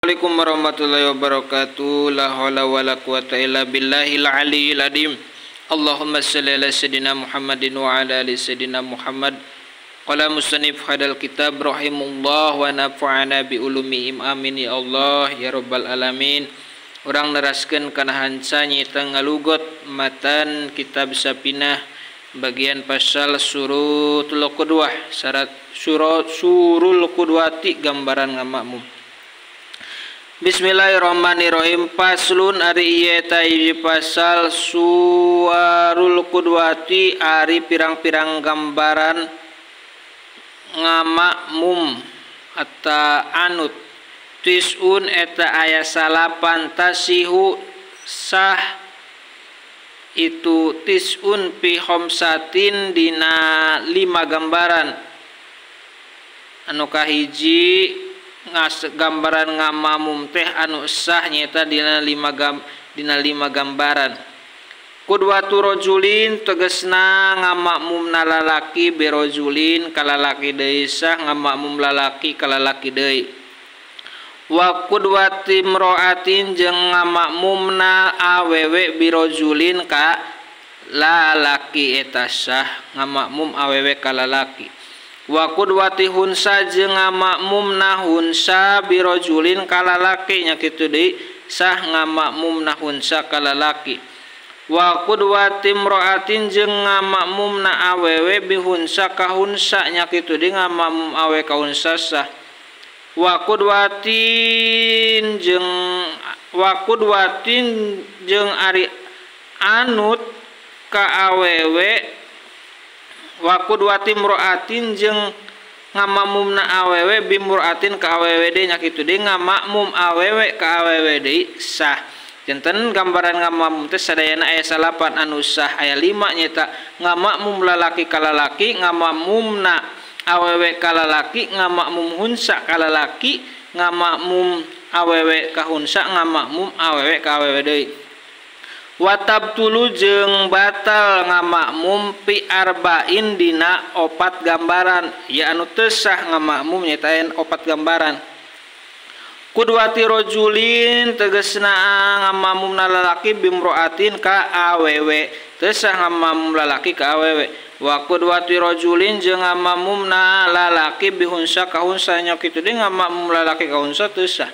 Assalamualaikum warahmatullahi wabarakatuh. La haula wala quwata illa billahil aliyil azim. Allahumma shalli ala sayyidina Muhammadin wa ala ali sayyidina Muhammad. Qala musannif hadal kitab rahimullah wa nafa'ana bi ulumihim, amin ya Allah ya rabbal alamin. Urang neraskeun kana hanca nyita ngalugot matan kitab Safinah bagian pasal surutul qudwah, syarat surat surul qudwati gambaran ngamakmum. Bismillahirrahmanirrahim. Paslun ari ieu ta hiji pasal suwarul qudwati ari pirang-pirang gambaran ngamakmum atau anut. Tis'un eta aya salapan tasihu sah itu tis'un pi khomsatin dina 5 gambaran. Anu kahiji ngas gambaran ngamakmum teh anu sah nyaeta dina 5 gambaran. Qudwatu rajulin tegasna ngamakmumna lalaki birajulin kalalaki deui sah ngamakmum lalaki kalalaki deui. Wa qudwati imra'atin jeung ngamakmumna awewe birajulin ka lalaki eta sah ngamakmum awewe ka lalaki. Wa qudwati hunsa jeung ngamakmumna hunsa birajulin ka lalaki nya kitu deui sah ngamakmumna hunsa ka lalaki. Wa qudwati imra'atin jeung ngamakmumna awewe bihunsa ka hunsa nya kitu deui ngamakmum awe ka hunsa sah. Wa qudwatin jeung ari anut ka awewe. Wa qudwati imra'atin jeung ngamakmumna awewe bimra'atin ka awewe deui nya kitu deui ngamakmum awewe ka awewe deui sah. Janten gambaran ngamakmum teh sadayana aya 8 anu sah, aya 5 nyaeta ngamakmum lalaki ka lalaki, ngamakmumna awewe ka lalaki, ngamakmum hunsa ka lalaki, ngamakmum awewe ka hunsa, ngamakmum awewe ka awewe deui. Watabtulu jeung batal ngamakmum pi arba'in dina 4 gambaran, ya anu teu sah ngamakmum nyaeta aya 4 gambaran. Qudwati rajulin tegasna ngamakmumna lalaki bimroatin ka awewe, teu sah ngamakmum lalaki ka awewe. Wa qudwati rajulin jeung ngamakmumna lalaki bihunsa ka hunsa nya kitu deui ngamakmum lalaki ka hunsa teu sah,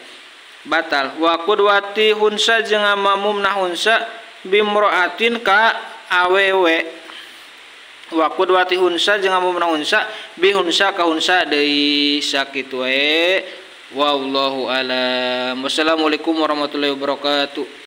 batal. Wa qudwati hunsa jeung ngamakmumna hunsa bimroatin ka awewe. Wa qudwati hunsa jeung ngamakmumna hunsa bihunsa ka hunsa deui sakitu we. Wallahu alam. Wassalamualaikum warahmatullahi wabarakatuh.